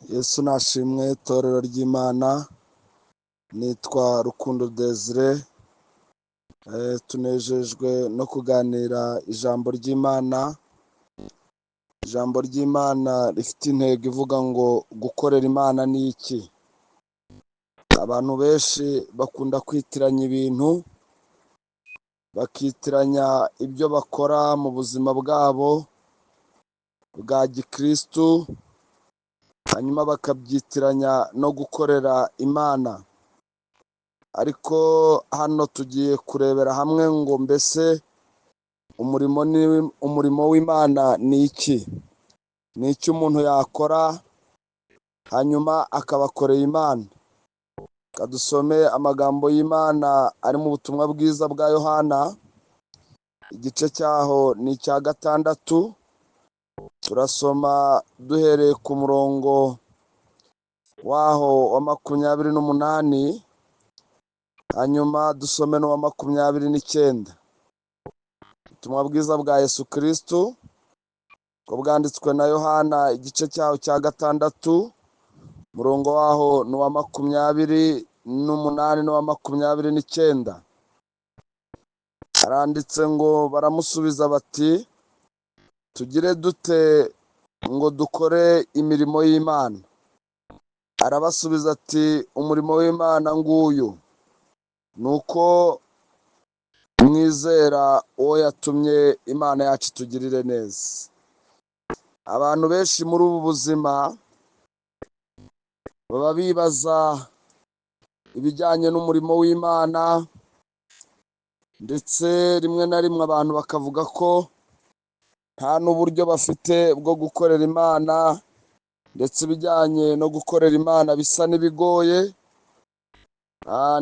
Yesu nashimwe, torero ry'Imana. Nitwa Rukundo Desire. Tunejejwe no kuganira ijambo ry'Imana. Ijambo ry'Imana rifite intego ivuga ngo gukorera Imana ni iki? Abantu benshi bakunda kwitiranya ibintu, bakitiranya ibyo bakora mu buzima bwabo bwa gikristu, hanyuma bakabyitiranya no gukorera Imana. Ariko hano tugiye kurebera hamwe ngo mbese umurimo ni umurimo w'Imana ni iki? Ni iki umuntu yakora hanyuma akabakorera Imana? Reka dusome amagambo y'Imana ari mu butumwa bwiza bwa Yohana, igice cyaho ni icya 6, turasoma duhereye ku murongo waho wa 28, hanyuma dusome n'uwa 29. Ubutumwa bwiza bwa Yesu Kristu uko bwanditswe na Yohana, igice cyaho cya 6, umurongo waho ni uwa 28 n'uwa 29. Haranditse ngo baramusubiza bati tugire dute ngo dukore imirimo y'Imana? Arabasubiza ati umurimo w'Imana nguyu, ni uko mwizera uwo yatumye. Imana yacu itugirire neza. Abantu benshi muri ubu buzima baba bibaza ibijyanye n'umurimo w'Imana, ndetse rimwe na rimwe abantu bakavuga ko nta n'uburyo bafite bwo gukorera Imana, ndetse ibijyanye no gukorera Imana bisa n'ibigoye,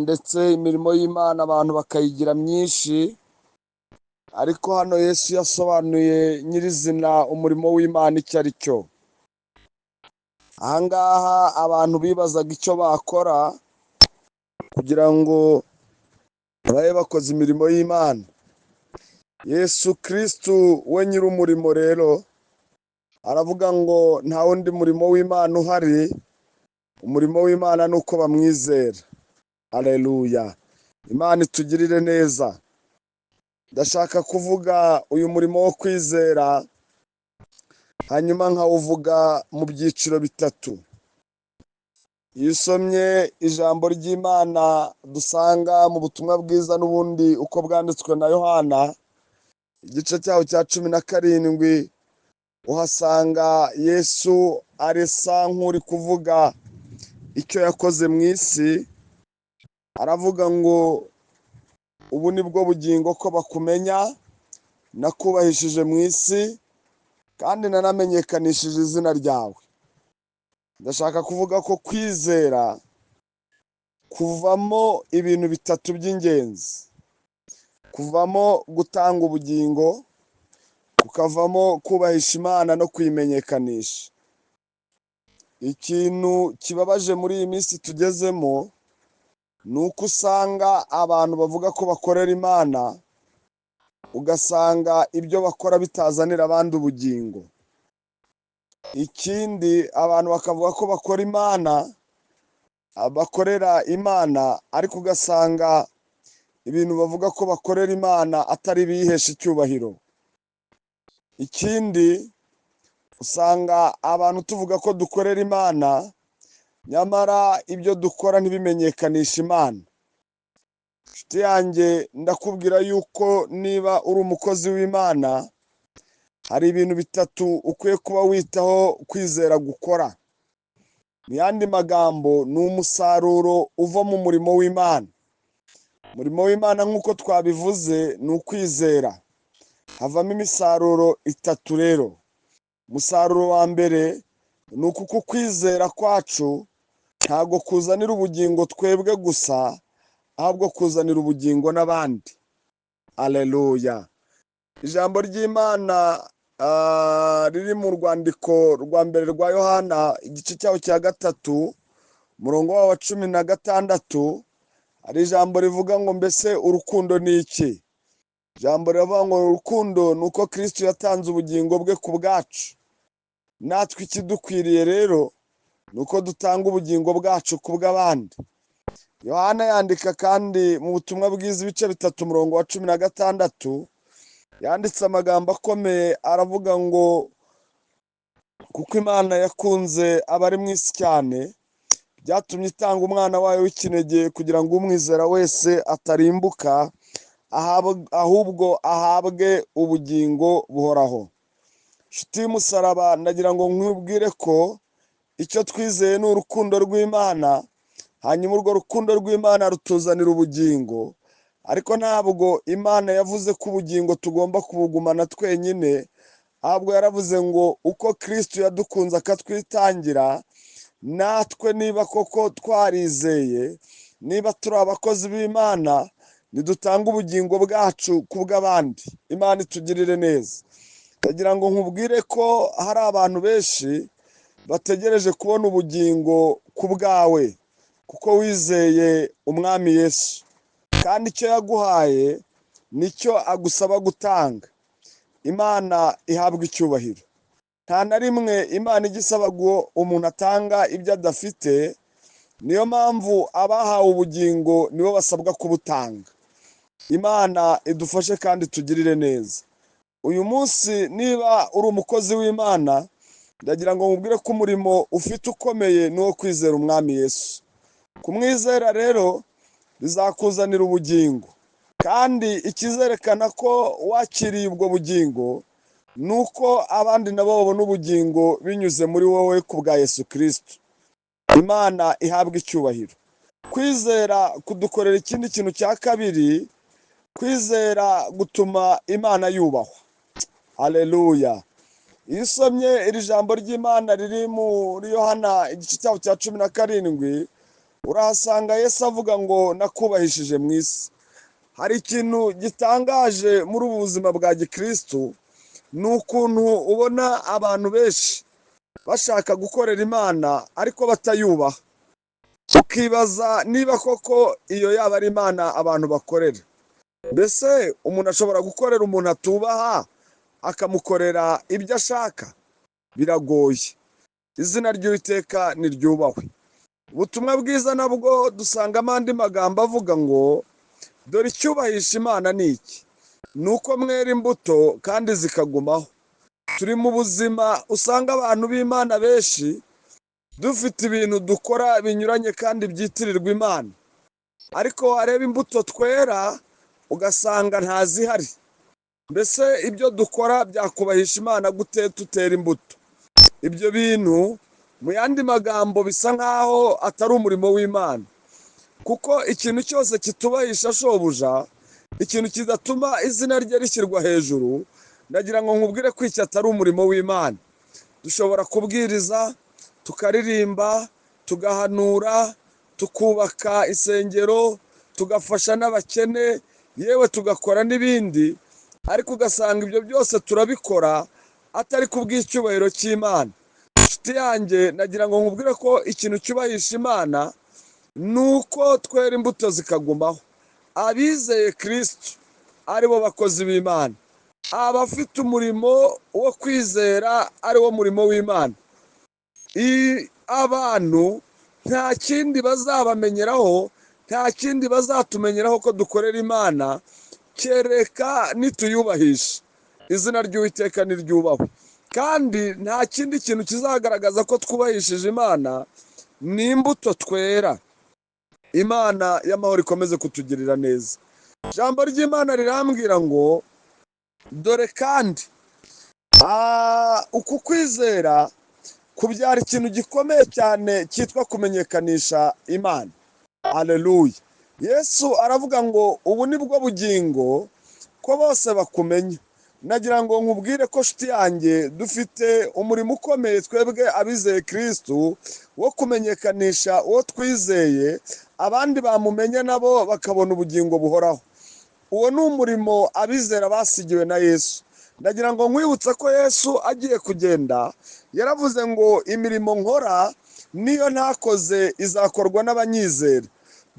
ndetse imirimo y'Imana abantu bakayigira myinshi. Ariko hano Yesu yasobanuye nyirizina umurimo w'Imana icyo ari cyo. Ahangaha abantu bibazaga icyo bakora kugira ngo babe bakoze imirimo y'Imana. Yesu Kristu we nyir'umurimo rero aravuga ngo nta wundi murimo w'Imana uhari, umurimo w'Imana ni uko bamwizera. Aleluya! Imana itugirire neza. Ndashaka kuvuga uyu murimo wo kwizera, hanyuma nkawuvuga mu byiciro bitatu. Iyo usomye ijambo ry'Imana dusanga mu butumwa bwiza n'ubundi uko bwanditswe na Yohana, igice cyaho cya 17, uhasanga Yesu aresa nk'uri kuvuga icyo yakoze mu isi. Aravuga ngo ubu ni bwo bugingo ko bakumenya, nakubahishije mu isi kandi nanamenyekanishije izina ryawe. Ndashaka kuvuga ko kwizera kuvamo ibintu bitatu by'ingenzi: kuvamo gutanga ubugingo, kukavamo kubahisha Imana no kuyimenyekanisha. Ikintu kibabaje muri iyi minsi tugezemo ni uko usanga abantu bavuga ko bakorera Imana, ugasanga ibyo bakora bitazanira abandi ubugingo. Ikindi, abantu bakavuga ko bakora Imana, bakorera Imana, ariko ugasanga ibintu bavuga ko bakorera Imana atari ibiyihesha icyubahiro. Ikindi, usanga abantu tuvuga ko dukorera Imana, nyamara ibyo dukora ntibimenyekanishe Imana. Inshuti yanjye, ndakubwira yuko niba uri umukozi w'Imana, hari ibintu bitatu ukwiye kuba witaho kwizera gukora. Mu yandi magambo, ni umusaruro uva mu murimo w'Imana. Umurimo w'Imana nk'uko twabivuze ni ukwizera. Havamo imisaruro itatu rero. Umusaruro wa mbere ni uku kwizera kwacu ntabwo kuzanira ubugingo twebwe gusa, ahubwo kuzanira ubugingo n'abandi. Aleluya! Ijambo ry'Imana riri mu rwandiko rwa mbere rwa Yohana, igice cyaho cya 3, umurongo waho wa 16, hari ijambo rivuga ngo mbese urukundo ni iki? Ijambo riravuga ngo urukundo ni uko Kristo yatanze ubugingo bwe ku bwacu. Natwe ikidukwiriye rero Ni uko dutanga ubugingo bwacu ku bw'abandi. Yohana yandika kandi mu butumwa bwiza ibice 3 umurongo wa 16, yanditse amagambo akomeye aravuga ngo kuko Imana yakunze abari mu isi cyane, byatumye itanga umwana wayo w'ikinege kugira ngo umwizera wese atarimbuka, ahubwo ahabwe ubugingo buhoraho. Inshuti y'umusaraba, ndagira ngo nkwibwire ko icyo twizeye ni urukundo rw'Imana, hanyuma urwo rukundo rw'Imana rutuzanira ubugingo. Ariko ntabwo Imana yavuze ko ubugingo tugomba kubugumana twenyine, ahubwo yaravuze ngo uko Kristo yadukunze akatwitangira, natwe niba koko twarizeye, niba turi abakozi b'Imana, nidutanga ubugingo bwacu ku bw'abandi. Imana itugirire neza. Ndagira ngo nkubwire ko hari abantu benshi bategereje kubona ubugingo ku bwawe, kuko wizeye Umwami Yesu, kandi icyo yaguhaye nicyo agusaba gutanga. Imana ihabwa icyubahiro. Nta na rimwe Imana ijya isaba ngo umuntu atanga ibyo adafite. Niyo mpamvu abahawe ubugingo nibo basabwa kubutanga. Imana idufashe kandi tugirire neza. Uyu munsi niba uri umukozi w'Imana, ndagira ngo nkubwire ko umurimo ufite ukomeye ni uwo kwizera Umwami Yesu. Kumwizera rero bizakuzanira ubugingo, kandi ikizerekana ko wakiriye ubwo bugingo ni uko abandi nabo babona ubugingo binyuze muri wowe ku bwa Yesu Kristo. Imana ihabwa icyubahiro. Kwizera kudukorera ikindi kintu cya kabiri, kwizera gutuma Imana yubahwa. Haleluya. Iyo usomye iri jambo ry'Imana riri muri Yohana igice cyaho cya 17, urahasanga Yesu avuga ngo nakubahishije mu isi. Hari ikintu gitangaje muri ubu buzima bwa gikristo, ni ukuntu ubona abantu benshi bashaka gukorera Imana ariko batayubaha. Ukibaza niba koko iyo yaba ari Imana abantu bakorera. Mbese umuntu ashobora gukorera umuntu atubaha akamukorera ibyo ashaka? Biragoye. Izina ry'Uwiteka niryubahwe. Ubutumwa bwiza nabwo dusangamo andi magambo avuga ngo dore icyubahisha Imana ni iki, ni uko mwera imbuto kandi zikagumaho. Turi mu buzima usanga abantu b'Imana benshi dufite ibintu dukora binyuranye kandi byitirirwa Imana, ariko wareba imbuto twera ugasanga ntazihari. Mbese ibyo dukora byakubahisha Imana gute tutera imbuto? Ibyo bintu mu yandi magambo bisa nkaho atari umurimo w'Imana, kuko ikintu cyose kitubahisha shobuja, ikintu kidatuma izina rye rishyirwa hejuru, ndagira ngo nkubwire ko iki atari umurimo w'Imana. Dushobora kubwiriza, tukaririmba, tugahanura, tukubaka insengero, tugafasha n'abakene, yewe tugakora n'ibindi, ariko ugasanga ibyo byose turabikora atari kubw'icyubahiro cy'Imana. Inshuti yanjye, nagira ngo nkubwire ko ikintu cyubahisha Imana ni uko twera imbuto zikagumaho. Abizeye Kristo aribo bakozi b'Imana, abafite umurimo wo kwizera ari wo murimo w'Imana. Abantu nta kindi bazabamenyeraho, nta kindi bazatumenyeraho ko dukorera Imana, kereka nituyubahisha. Izina ry'Uwiteka niryubahwe. Kandi nta kindi kintu kizagaragaza ko twubahishije Imana ni imbuto twera. Imana y'amahoro ikomeze kutugirira neza. Ijambo ry'Imana rirambwira ngo dore kandi uku kwizera kubyara ikintu gikomeye cyane cyitwa kumenyekanisha Imana. Haleluya. Yesu aravuga ngo ubu ni bwo bugingo ko bose bakumenya. Nagira ngo nkubwire ko nshuti yanjye dufite umurimo ukomeye twebwe abizeye Kristo wo kumenyekanisha uwo twizeye, abandi bamumenye nabo bakabona ubugingo buhoraho. Uwo ni umurimo abizera basigiwe na Yesu. Ndagira ngo nkwibutse ko Yesu agiye kugenda yaravuze ngo imirimo nkora niyo ntakoze izakorwa n'abanyizera.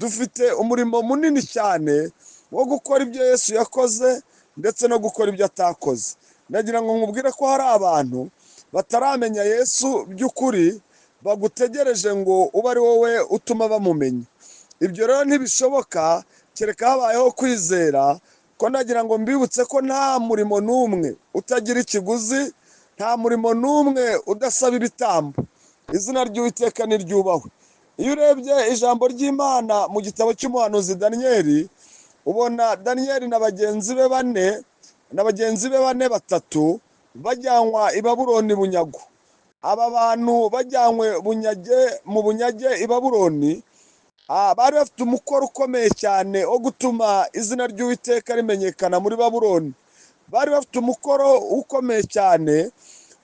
Dufite umurimo munini cyane wo gukora ibyo Yesu yakoze ndetse no gukora ibyo atakoze. Ndagira ngo nkubwire ko hari abantu bataramenya Yesu by'ukuri, bagutegereje ngo ube ari wowe utuma bamumenya. Ibyo rero ntibishoboka kereka habayeho kwizera. Ko nagira ngo mbibutse ko nta murimo n'umwe utagira ikiguzi, nta murimo n'umwe udasaba ibitambo. Izina ry'Uwiteka niryubahwe. Iyo urebye ijambo ry'Imana mu gitabo cy'umuhanuzi Daniyeli, ubona Daniyeli na bagenzi be bane batatu bajyanwa i Babuloni bunyago. Aba bantu bajyanywe mu bunyage i Babuloni, bari bafite umukoro ukomeye cyane wo gutuma izina ry'Uwiteka rimenyekana muri Babuloni. Bari bafite umukoro ukomeye cyane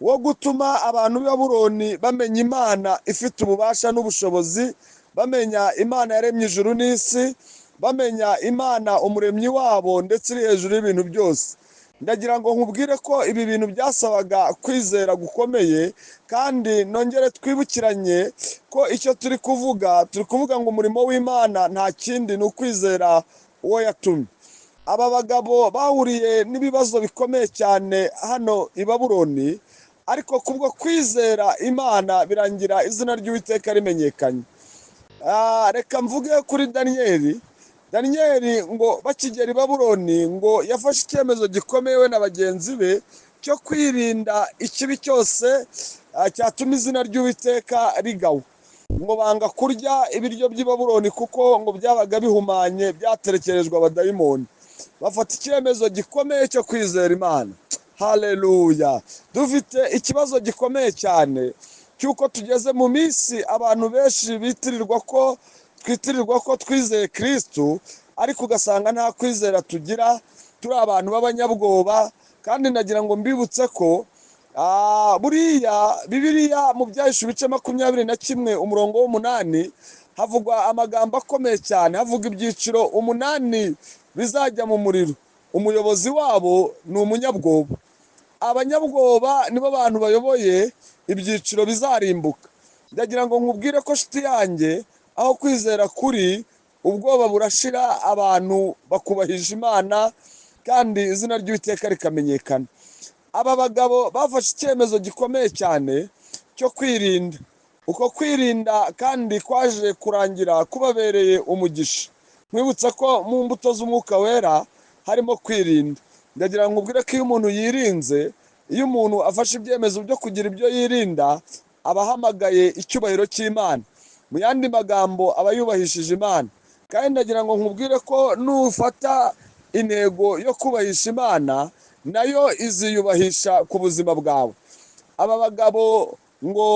wo gutuma abantu b'i Babuloni bamenya Imana ifite ububasha n'ubushobozi, bamenya Imana yaremye ijuru n'isi, bamenya Imana umuremyi wabo ndetse iri hejuru y'ibintu byose. Ndagira ngo nkubwire ko ibi bintu byasabaga kwizera gukomeye, kandi nongere twibukiranye ko icyo turi kuvuga ngo umurimo w'Imana nta kindi ni ukwizera uwo yatumye. Aba bagabo bahuriye n'ibibazo bikomeye cyane hano i Babuloni, ariko kubwo kwizera Imana birangira izina ry'Uwiteka rimenyekanye. Reka mvuge kuri Daniyeli. Daniyeli ngo bakigera i Babuloni ngo yafashe icyemezo gikomeye we na bagenzi be cyo kwirinda ikibi cyose cyatuma izina ry'Uwiteka rigawa. Ngo banga kurya ibiryo by'i Babuloni kuko ngo byabaga bihumanye, byaterekerejwe abadayimoni. Bafata icyemezo gikomeye cyo kwizera Imana. Haleluya. Dufite ikibazo gikomeye cyane cy'uko tugeze mu minsi abantu benshi twitirirwa ko twizeye Kristo, ariko ugasanga nta kwizera tugira, turi abantu b'abanyabwoba. Kandi nagira ngo mbibutse ko buriya Bibiliya mu Byahishuwe ibice 21 umurongo w'8 havugwa amagambo akomeye cyane, havuga ibyiciro 8 bizajya mu muriro. Umuyobozi wabo ni umunyabwoba. Abanyabwoba nibo bantu bayoboye ibyiciro bizarimbuka. Ndagira ngo nkubwire ko shiti yanjye, aho kwizera kuri, ubwoba burashira, abantu bakubahisha Imana kandi izina ry'Uwiteka rikamenyekana. Aba bagabo bafashe icyemezo gikomeye cyane cyo kwirinda. Uko kwirinda kandi kwaje kurangira kubabereye umugisha. Nkwibutsa ko mu mbuto z'Umwuka Wera harimo kwirinda. Ndagira ngo nkubwire ko iyo umuntu yirinze, iyo umuntu afashe ibyemezo byo kugira ibyo yirinda, aba ahamagaye icyubahiro cy'Imana. Mu yandi magambo aba yubahishije Imana. Kandi ndagira ngo nkubwire ko nufata intego yo kubahisha Imana, nayo iziyubahisha ku buzima bwawe. Aba bagabo ngo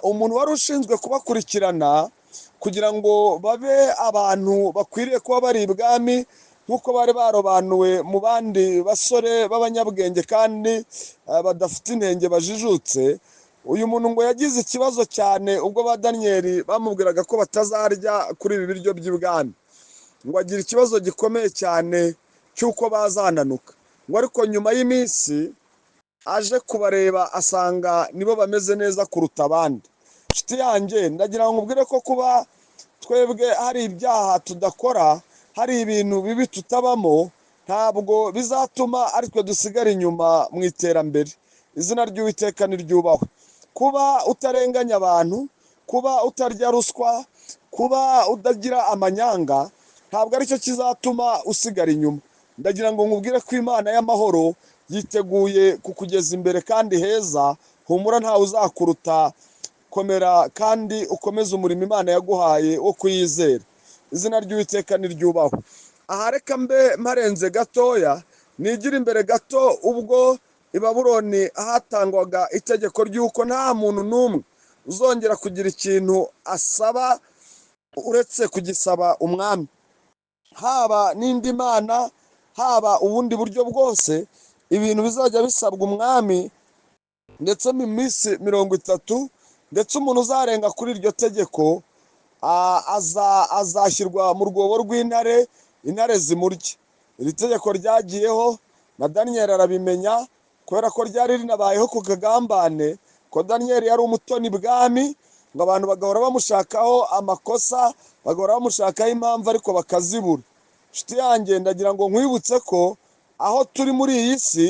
umuntu wari ushinzwe kubakurikirana kugira ngo babe abantu bakwiriye kuba bari ibwami, nk'uko bari barobanuwe mu bandi basore b'abanyabwenge kandi badafite intenge bajijutse, uyu muntu ngo yagize ikibazo cyane ubwo ba Daniyeli bamubwiraga ko batazarya kuri ibi biryo by'ibwami. Ngo agira ikibazo gikomeye cyane cy'uko bazananuka. Ngo ariko nyuma y'iminsi aje kubareba asanga nibo bameze neza kuruta abandi. Inshuti yanjye, ndagira ngo nkubwire ko kuba twebwe hari ibyaha tudakora, hari ibintu bibi tutabamo, ntabwo bizatuma aritwe dusigara inyuma mu iterambere. Izina ry'Uwiteka niryubahwe. Kuba utarenganya abantu, kuba utarya ruswa, kuba utagira amanyanga, ntabwo aricyo kizatuma usigara inyuma. Ndagira ngo nkubwire ko Imana y'amahoro yiteguye kukugeza imbere kandi heza. Humura, ntawe uzakuruta. Komera kandi ukomeze umurimo Imana yaguhaye wo kuyizera. Izina ry'Uwiteka niryubahwe. Aha reka mbe mparenze gatoya, nigira imbere gato ubwo i Babuloni hatangwaga itegeko ry'uko nta muntu n'umwe uzongera kugira ikintu asaba uretse kugisaba umwami, haba n'indi mana, haba ubundi buryo bwose, ibintu bizajya bisabwa umwami, ndetse mu minsi 30, ndetse umuntu uzarenga kuri iryo tegeko azashyirwa mu rwobo rw'intare, intare zimurye. Iri tegeko ryagiyeho na Daniyeli arabimenya, kubera ko ryari rinabayeho ku kagambane, ko Daniyeli yari umutoni bwami, ngo abantu bagahora bamushakaho amakosa, bagahora bamushakaho impamvu, ariko bakazibura. Inshuti yanjye, ndagira ngo nkwibutse ko aho turi muri iyi si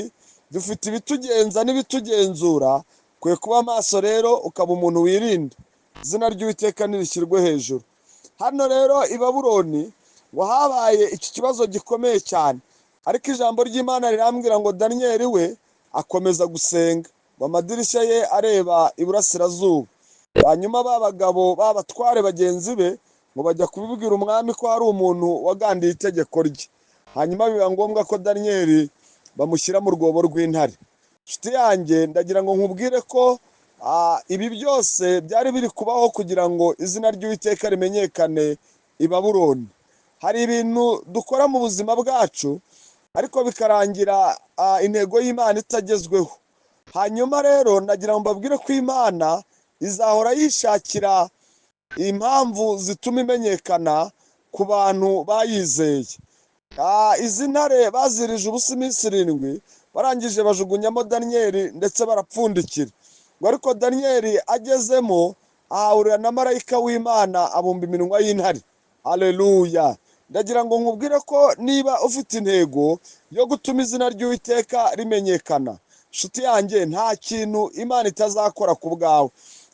dufite ibitugenza n'ibitugenzura, Ukwiye kuba maso rero, ukaba umuntu wirinda. Izina ry'Uwiteka nirishyirwe hejuru. Hano rero i Babuloni ngo habaye iki kibazo gikomeye cyane, ariko ijambo ry'Imana rirambwira ngo Daniyeli we akomeza gusenga, ngo amadirishya ye areba iburasirazuba. Hanyuma ba bagabo b'abatware bagenzi be ngo bajya kubibwira umwami ko hari umuntu wagandiye itegeko rye. Hanyuma biba ngombwa ko Daniyeli bamushyira mu rwobo rw'intare. Inshuti yanjye, ndagira ngo nkubwire ko ibi byose byari biri kubaho kugira ngo izina ry'Uwiteka rimenyekane i Babuloni. Hari ibintu dukora mu buzima bwacu ariko bikarangira intego y'Imana itagezweho. Hanyuma rero ndagira ngo mbabwire ko Imana izahora yishakira impamvu zituma imenyekana ku bantu bayizeye. Izi ntare bazirije ubusa iminsi 7, barangije bajugunyamo Daniyeli ndetse barapfundikira. Ngo ariko Daniyeli agezemo ahahurira na marayika w'Imana abumba iminwa y'intare. Haleluya! Ndagira ngo nkubwire ko niba ufite intego yo gutuma izina ry'Uwiteka rimenyekana, inshuti yanjye, nta kintu Imana itazakora ku bwawe.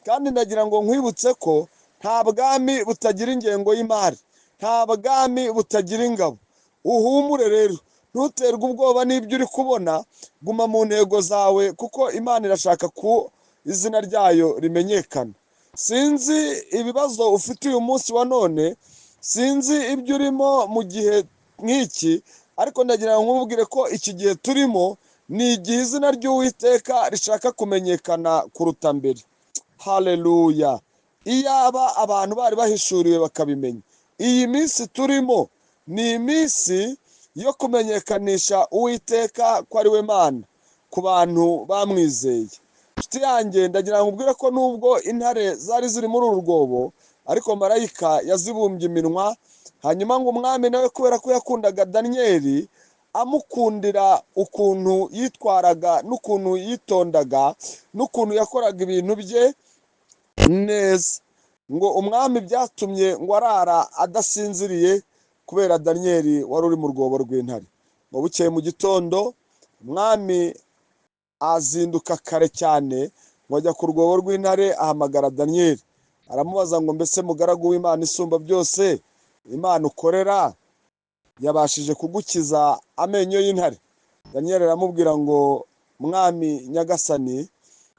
Kandi ndagira ngo nkwibutse ko nta bwami butagira ingengo y'imari, nta bwami butagira ingabo. Uhumure rero, ntuterwe ubwoba n'ibyo uri kubona, guma mu ntego zawe kuko Imana irashaka ko izina ryayo rimenyekana. Sinzi ibibazo ufite uyu munsi wa none, sinzi ibyo urimo mu gihe nk'iki, ariko ndagira ngo nkubwire ko iki gihe turimo ni igihe izina ry'Uwiteka rishaka kumenyekana kuruta mbere. Haleluya! Iyaba abantu bari bahishuriwe bakabimenya. Iyi minsi turimo ni iminsi yo kumenyekanisha Uwiteka ko ari we Mana ku bantu bamwizeye. Inshuti yanjye, ndagira ngo nkubwire ko nubwo intare zari ziri muri uru rwobo, ariko marayika yazibumbye iminwa. Hanyuma ngo umwami nawe kubera ko yakundaga Daniyeli, amukundira ukuntu yitwaraga n'ukuntu yitondaga n'ukuntu yakoraga ibintu bye neza, ngo umwami byatumye ngo arara adasinziriye kubera Daniyeli wari uri mu rwobo rw'intare. Ngo bukeye mu gitondo umwami azinduka kare cyane, ngo ajya ku rwobo rw'intare ahamagara Daniyeli, aramubaza ngo mbese mugaragu w'Imana isumba byose, Imana ukorera yabashije kugukiza amenyo y'intare? Daniyeli aramubwira ngo mwami nyagasani,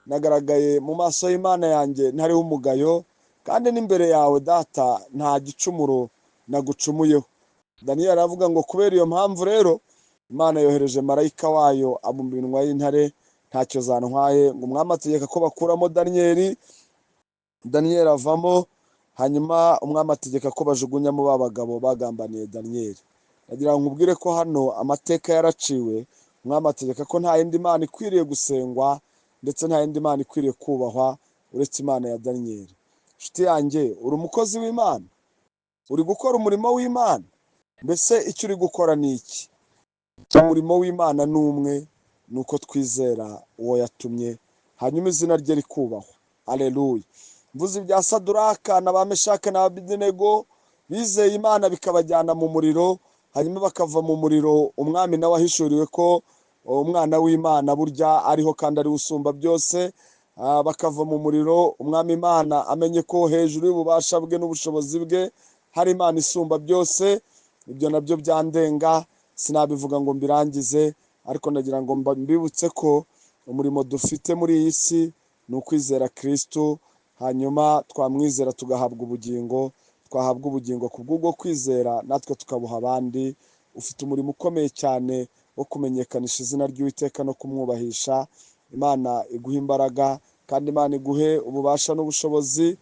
nagaragaye mu maso y'Imana yanjye ntariho umugayo, kandi n'imbere yawe data nta gicumuro nagucumuyeho. Daniyeli aravuga ngo kubera iyo mpamvu rero Imana yohereje marayika wayo abumba iminwa y'intare, ntacyo zantwaye. Ngo umwami ategeka ko bakuramo Daniyeli, Daniyeli avamo. Hanyuma umwami ategeka ko bajugunyamo ba bagabo bagambaniye Daniyeli. Ndagira ngo nkubwire ko hano amateka yaraciwe. Umwami ategeka ko nta yindi mana ikwiriye gusengwa, ndetse nta yindi mana ikwiriye kubahwa uretse Imana ya Daniyeli. Inshuti yanjye, uri umukozi w'Imana, uri gukora umurimo w'Imana. Mbese icyo uri gukora ni iki? Umurimo w'Imana ni umwe, ni uko twizera uwo yatumye, hanyuma izina rye rikubahwa. Haleluya! Mvuze ibya Saduraka na ba Meshake na Abedenego bizeye Imana bikabajyana mu muriro, hanyuma bakava mu muriro. Umwami nawe ahishuriwe ko umwana w'Imana burya ariho kandi ari usumba byose. Bakava mu muriro, umwami Imana amenye ko hejuru y'ububasha bwe n'ubushobozi bwe hari Imana isumba byose. Ibyo nabyo byandenga, sinabivuga ngo mbirangize, ariko ndagira ngo mbibutse ko umurimo dufite muri iyi si ni ukwizera Kristo, hanyuma twamwizera tugahabwa ubugingo, twahabwa ubugingo kubw'ubwo kwizera natwe tukabuha abandi. Ufite umurimo ukomeye cyane wo kumenyekanisha izina ry'Uwiteka no kumwubahisha. Imana iguhe imbaraga, kandi Imana iguhe ububasha n'ubushobozi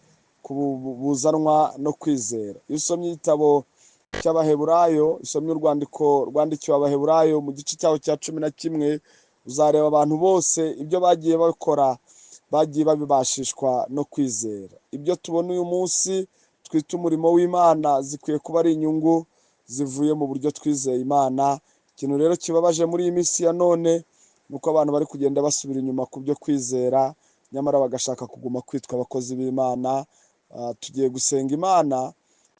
buzanwa no kwizera. Iyo usomye igitabo cy'Abaheburayo, usomye urwandiko rwandikiwe Abaheburayo mu gice cyaho cya 11, uzareba abantu bose ibyo bagiye bakora bagiye babibashishwa no kwizera. Ibyo tubona uyu munsi twita umurimo w'Imana zikwiye kuba ari inyungu zivuye mu buryo twizeye Imana. Ikintu rero kibabaje muri iyi minsi ya none nuko abantu bari kugenda basubira inyuma ku byo kwizera, nyamara bagashaka kuguma kwitwa abakozi b'Imana. Tugiye gusenga Imana,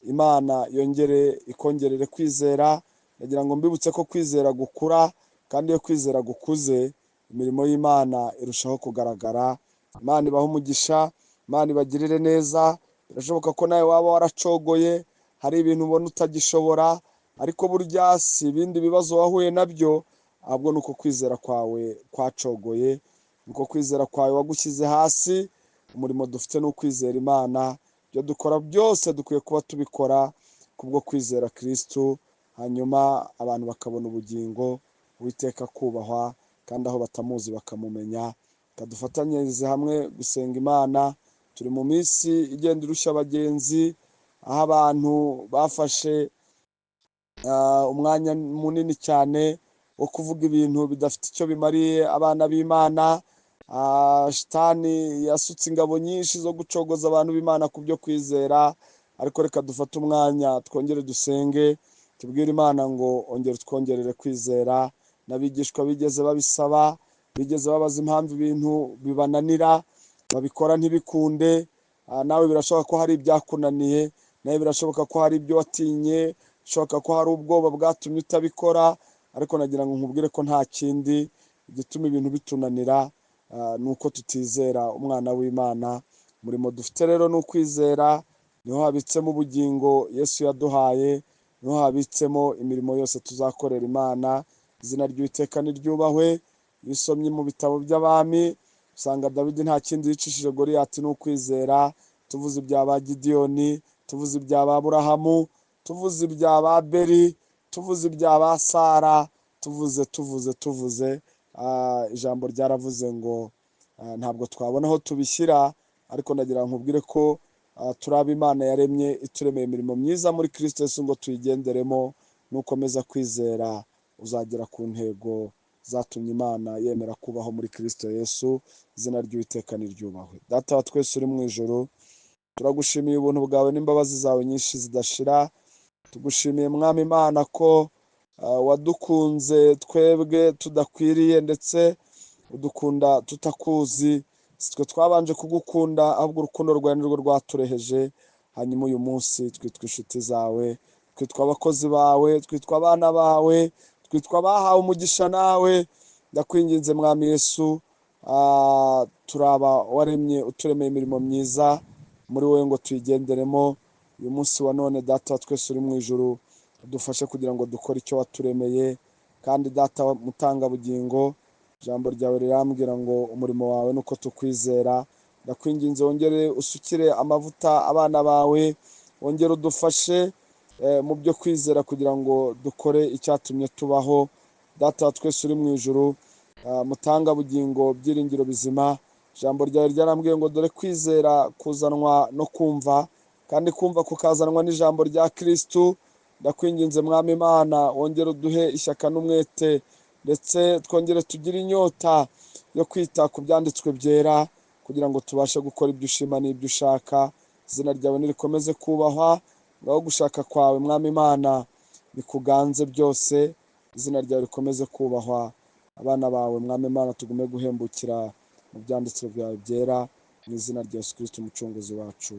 Imana yongere ikongerere kwizera. Ndagira ngo mbibutse ko kwizera gukura, kandi iyo kwizera gukuze imirimo y'Imana irushaho kugaragara. Imana ibahe umugisha, Imana ibagirire neza. Birashoboka ko nawe waba waracogoye, hari ibintu ubona utagishobora, ariko burya si ibindi bibazo wahuye nabyo, ahubwo ni uko kwizera kwawe kwacogoye, ni uko kwizera kwawe wagushyize hasi. Umurimo dufite ni ukwizera Imana. Ibyo dukora byose dukwiye kuba tubikora kubwo kwizera Kristo, hanyuma abantu bakabona ubugingo, Uwiteka akubahwa, kandi aho batamuzi bakamumenya. Kadufatanyirize hamwe gusenga Imana. Turi mu minsi igenda irushya abagenzi, aho abantu bafashe umwanya munini cyane wo kuvuga ibintu bidafite icyo bimariye abana b'Imana. Shitani yasutse ingabo nyinshi zo gucogoza abantu b'Imana ku byo kwizera, ariko reka dufate umwanya twongere dusenge, tubwire Imana ngo ongere utwongerere kwizera. N'abigishwa bigeze babisaba, bigeze babaza impamvu ibintu bibananira, babikora ntibikunde. Nawe birashoboka ko hari ibyakunaniye, nawe birashoboka ko hari ibyo watinye, bishoboka ko hari ubwoba bwatumye utabikora, ariko nagira ngo nkubwire ko nta kindi gituma ibintu bitunanira, ni uko tutizera umwana w'Imana. Umurimo dufite rero ni ukwizera, niho habitsemo ubugingo Yesu yaduhaye, niho habitsemo imirimo yose tuzakorera Imana. Izina ry'Uwiteka niryubahwe. Iyo usomye mu bitabo by'abami usanga Dawidi nta kindi yicishije Goliyati ni ukwizera. Tuvuze ibya ba Gidiyoni, tuvuze ibya ba Aburahamu, tuvuze ibya ba Beri, tuvuze ibya ba Sara, tuvuze tuvuze tuvuze. Ijambo ryaravuze ngo ntabwo twabona aho tubishyira, ariko ndagira ngo nkubwire ko turi abo Imana yaremye, ituremeye imirimo myiza muri Kristo Yesu ngo tuyigenderemo. Nukomeza kwizera uzagera ku ntego zatumye Imana yemera kubaho muri Kristo Yesu. Izina ry'Uwiteka niryubahwe. Data wa twese uri mu ijuru, turagushimiye ubuntu bwawe n'imbabazi zawe nyinshi zidashira. Tugushimiye Mwami Imana ko wadukunze twebwe tudakwiriye, ndetse udukunda tutakuzi. Si twe twabanje kugukunda, ahubwo urukundo rwawe nirwo rwatureheje. Hanyuma uyu munsi twitwa inshuti zawe, twitwa abakozi bawe, twitwa abana bawe, twitwa abahawe umugisha nawe. Ndakwinginze Mwami Yesu, turaba waremye uturemeye imirimo myiza muri wowe ngo tuyigenderemo. Uyu munsi wa none Data wa twese uri mu ijuru, udufashe kugira ngo dukore icyo waturemeye. Kandi Data mutangabugingo, ijambo ryawe rirambwira ngo umurimo wawe nuko tukwizera. Ndakwinginze wongere usukire amavuta abana bawe, wongere udufashe mu byo kwizera kugira ngo dukore icyatumye tubaho. Data wa twese uri mu ijuru, mutangabugingo, byiringiro bizima, ijambo ryawe ryarambwiye ngo dore kwizera kuzanwa no kumva, kandi kumva kukazanwa n'ijambo rya Kristo. Ndakwinginze Mwami Imana, wongere uduhe ishyaka n'umwete, ndetse twongere tugire inyota yo kwita ku byanditswe byera, kugira ngo tubashe gukora ibyo ushima n'ibyo ushaka. Izina ryawe nirikomeze kubahwa, ngaho gushaka kwawe Mwami Imana bikuganze byose. Izina ryawe rikomeze kubahwa. Abana bawe Mwami Imana tugume guhembukira mu byanditswe byawe byera, mu izina rya Yesu Kristo umucunguzi wacu.